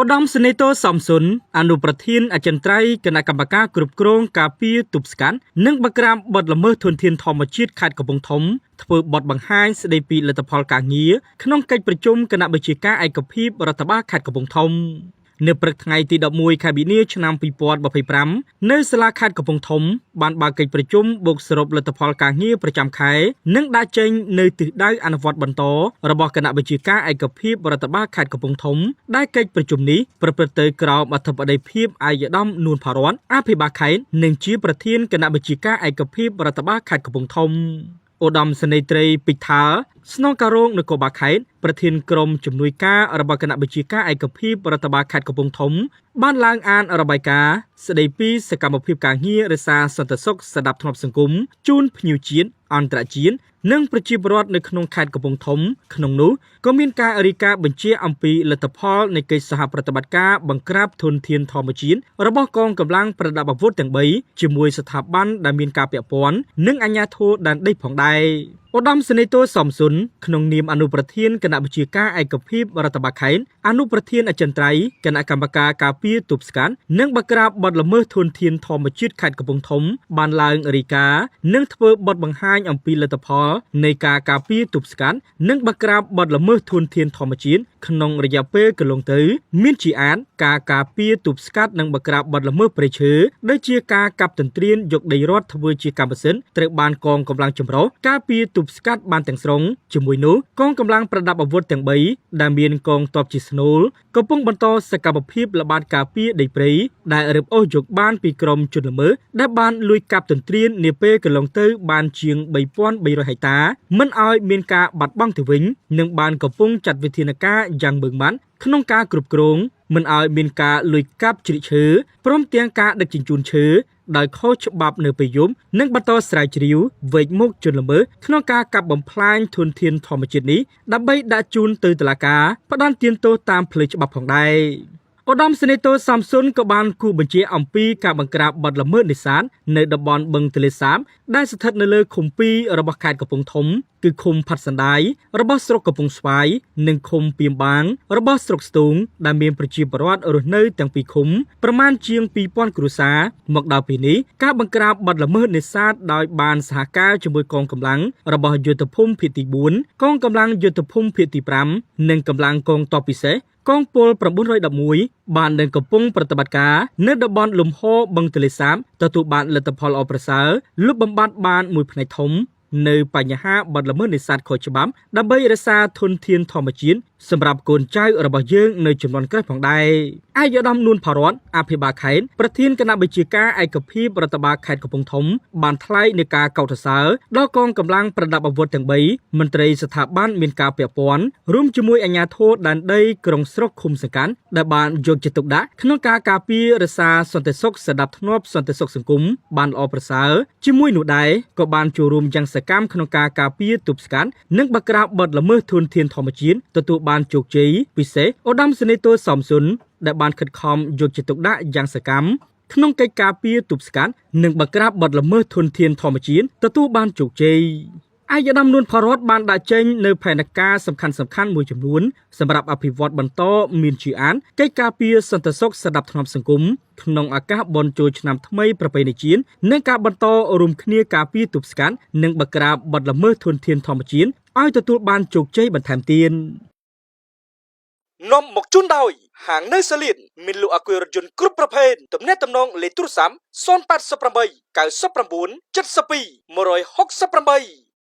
ឧត្តមសេនីយ៍តូសំសុនអនុប្រធានអចិន្ត្រៃយ៍គណៈកម្មការគ្រប់គ្រងការពារទប់ស្កាត់និងបង្ក្រាបបទល្មើសធនធានធម្មជាតិខេត្តកំពង់ធំធ្វើបទបង្ហាញស្ដីពីលទ្ធផលការងារក្នុងកិច្ចប្រជុំគណៈបញ្ជាការឯកភាពរដ្ឋបាលខេត្តកំពង់ធំនៅព្រឹកថ្ងៃទី11ខែមីនាឆ្នាំ2025នៅសាលាខេត្តកំពង់ធំបានបើកកិច្ចប្រជុំបូកសរុបលទ្ធផលការងារប្រចាំខែនិងដាក់ចេញនៅទិសដៅអនុវត្តបន្តរបស់គណៈបញ្ជាការឯកភាពរដ្ឋបាលខេត្តកំពង់ធំដែលកិច្ចប្រជុំនេះប្រព្រឹត្តទៅក្រោមអធិបតីភាពឯកឧត្តមនួនផារ័ត្នអភិបាលខេត្តនិងជាប្រធានគណៈបញ្ជាការឯកភាពរដ្ឋបាលខេត្តកំពង់ធំឧត្តមសេនីយ៍ត្រីពេជ្រថាស្នងការរងនគរបាលខេត្តប្រធានក្រុមជំនួយការរបស់គណៈបញ្ជាការឯកភាពរដ្ឋបាលខេត្តកំពង់ធំបានឡើងអានរបាយការណ៍ស្ដីពីសកម្មភាពការងាររក្សាសន្តិសុខសណ្ដាប់ធ្នាប់សង្គមជូនភ្ញៀវជាតិអន្តរជាតិនិងប្រជាពលរដ្ឋនៅក្នុងខេត្តកំពង់ធំក្នុងនោះក៏មានការរាយការណ៍បញ្ជាអំពីលទ្ធផលនៃកិច្ចសហប្រតិបត្តិការបង្ក្រាបធនធានធម្មជាតិរបស់កងកម្លាំងប្រដាប់អាវុធទាំង3ជាមួយស្ថាប័នដែលមានការពាក់ព័ន្ធនិងអាជ្ញាធរដែនដីផងដែរឧត្តមសេនីយ៍តូសំសុនក្នុងនាមអនុប្រធានគណៈបញ្ជាការឯកភាពរដ្ឋបាលខេត្តអនុប្រធានអចិន្ត្រៃយ៍គណៈកម្មការការពារទប់ស្កាត់និងបង្ក្រាបបទល្មើសធនធានធម្មជាតិខេត្តកំពង់ធំបានឡើងរាយការណ៍និងធ្វើបទបង្ហាញអំពីលទ្ធផលនៃការការពារទប់ស្កាត់និងបង្ក្រាបបទល្មើសធនធានធម្មជាតិក្នុងរយៈពេលកន្លងទៅមានជាអាទិការការពារទប់ស្កាត់និងបង្ក្រាបបទល្មើសព្រៃឈើដូចជាការកាប់ទន្ទ្រានយកដីរដ្ឋធ្វើជាកម្មសិទ្ធិត្រូវបានកងកម្លាំងចម្រុះការពារទប់ស្កាត់បានទាំងស្រុងជាមួយនោះកងកម្លាំងប្រដាប់អាវុធទាំង3ដែលមានកងទ័ពជាស្នូលកំពុងបន្តសកម្មភាពល្បាតការពារដីព្រៃដែលរឹបអូសយកបានពីក្រុមជនល្មើសដែលបានលួចកាប់ទន្ទ្រាននាពេលកន្លងទៅបានជាង3300ហិកតាមិនឲ្យមានការបាត់បង់ទៅវិញនិងបានកំពុងចាត់វិធានការយ៉ាងម៉ឺងម៉ាត់ក្នុងការគ្រប់គ្រងមិនឲ្យមានការលួចកាប់ជ្រៀកឈើព្រមទាំងការដឹកជញ្ជូនឈើដោយខុសច្បាប់នៅពេលយប់និងបន្តស្រាវជ្រាវវែកមុខជនល្មើសក្នុងការកាប់បំផ្លាញធនធានធម្មជាតិនេះដើម្បីដាក់ជូនទៅតុលាការផ្តន្ទាទោសតាមផ្លូវច្បាប់ផងដែរឧត្តមសេនីយ៍តូសំសុនក៏បានគូបញ្ជាអំពីការបង្ក្រាបបទល្មើសនេសាទនៅតំបន់បឹងទន្លេសាបដែលស្ថិតនៅលើឃុំ2របស់ខេត្តកំពង់ធំគឺឃុំផាត់សណ្ដាយរបស់ស្រុកកំពង់ស្វាយនិងឃុំពីមបាងរបស់ស្រុកស្ទូងដែលមានប្រជាពលរដ្ឋរស់នៅទាំងពីរឃុំប្រមាណជាង2000គ្រួសារមកដល់ពេលនេះការបង្ក្រាបបទល្មើសនេសាទដោយបានសហការជាមួយកងកម្លាំងរបស់យុទ្ធភូមិភាគទី4កងកម្លាំងយុទ្ធភូមិភាគទី5និងកម្លាំងកងទ័ពពិសេសកងពល911បាននឹងកំពុងប្រតិបត្តិការនៅតំបន់លំហបឹងទន្លេសាបទទួលបានលទ្ធផលល្អប្រសើរលុបបំបាត់បានមួយផ្នែកធំនៅបញ្ហាបទល្មើសនេសាទខុសច្បាប់ដើម្បីរក្សាធនធានធម្មជាតិសម្រាប់កូនចៅរបស់យើងនៅជំនាន់ក្រោយផងដែរឯកឧត្តមនួនផារ័ត្នអភិបាលខេត្តប្រធានគណៈបញ្ជាការឯកភាពរដ្ឋបាលខេត្តកំពង់ធំបានថ្លែងនៅការកោតសរសើរដល់កងកម្លាំងប្រដាប់អាវុធទាំង3មន្ត្រីស្ថាប័នមានការពាក់ព័ន្ធរួមជាមួយអាជ្ញាធរដែនដីក្រុងស្រុកឃុំសង្កាត់ដែលបានយកចិត្តទុកដាក់ក្នុងការការពាររក្សាសន្តិសុខសណ្ដាប់ធ្នាប់សន្តិសុខសង្គមបានល្អប្រសើរជាមួយនោះដែរក៏បានចូលរួមយ៉ាងសកម្មក្នុងការការពារទប់ស្កាត់និងបង្ក្រាបបទល្មើសធនធានធម្មជាតិទទួលបានជោគជ័យពិសេសឧត្តមសេនីយ៍តូសំសុនដែលបានខិតខំយកចិត្តទុកដាក់យ៉ាងសកម្មក្នុងកិច្ចការពារទប់ស្កាត់និងបង្ក្រាបបទល្មើសធនធានធម្មជាតិទទួលបានជោគជ័យឯកឧត្តមនួនផារ័ត្នបានដាក់ចេញនៅផែនការសំខាន់ៗមួយចំនួនសម្រាប់អភិវឌ្ឍបន្តមានជាអានកិច្ចការពារសន្តិសុខសណ្ដាប់ធ្នាប់សង្គមក្នុងឱកាសបុណ្យចូលឆ្នាំថ្មីប្រពៃណីជាតិនិងការបន្តរួមគ្នាការពារទប់ស្កាត់និងបង្ក្រាបបទល្មើសធនធានធម្មជាតិឲ្យទទួលបានជោគជ័យបន្ថែមទៀតនាំមកជូនដោយហាងនៅសាលៀនមានលក់អាគុយរថយន្តគ្រប់ប្រភេទទំនាក់ទំនងលេខទូរស័ព្ទ088 99 72 168។